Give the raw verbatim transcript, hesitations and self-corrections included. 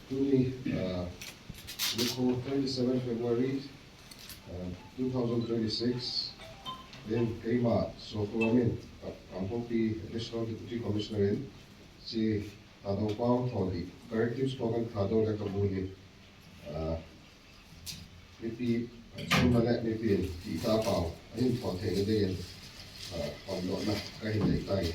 Tuni, uh, nikho twenty-seven February, uh, two thousand twenty-six, in keima Sokhluam in, uh, Kangpokpi Additional Deputy Commissioner in, Chi Thadou Pau Thodi, corrective slogan Thadou le Kabuli, uh, Mipi, chunga le mipi ti ta pau, ahin thot theina dingin, ah, pamdohna kahin nei tai.